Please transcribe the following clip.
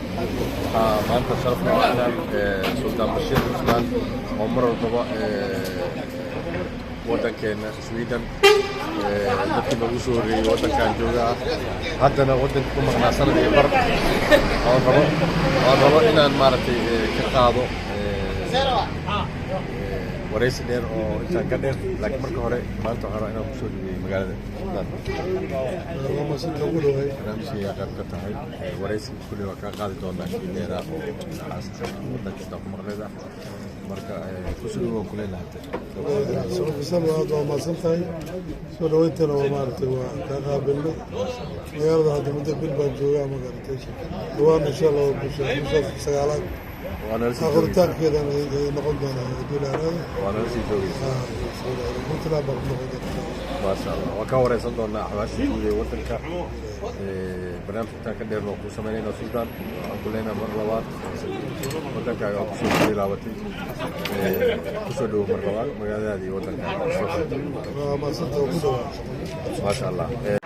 Waxaa maanta sharaf noo ah inaan Suldaan Bashiir Cusmaan oo mar walbaba waddankeena Sweden dadkii noogu soo horreeyey waddankan jooga ah, haddana waddanka ku maqnaa sanad iyo bar, oon rabo inaan maaragtay ka qaado waraysi dheer oo intaan ka dheer. Laakiin marka hore maanta waxaan rabaa inaan kusoo dhaweeyey magaalada. Suldaan, barnaamijka ayaa qayb ka tahay. Waraysi kulli waa kaa qaadi doonaa kii dheeraa oo dhinacaas waddanka intaan ku maqneed ah. Marka kusoo dhawow waan ku leenahay. Socofisal, aad waa mahadsan tahay. Soo dhawayntana waa maaragtay waa kaa qaabilnay magaalada. Hadda muddo bil baan joogaa, maaragtay. Dhawaan insha Allah bisha sagaalaad waa nala sii joogeysaa. Qoritaankeedana ay noqon doonaa haddii la araado. Waa nala sii joogeysaa. Puntland baan ku noqon doonaa. Maasha Allah, waan ka wareysan doonaa axwaasha guud ee waddanka. Barnaamijka intaan ka dheerna waan kuu samaynayna. Suldaan, waxaan ku leenahay mar labaad, waddankaaga waa kusoo laabatay, kusoo dhowow mar labaad magaaladaada iyo waddankaaga. Waa mahadsantahay, waa ku dhawaa. Maasha Allah.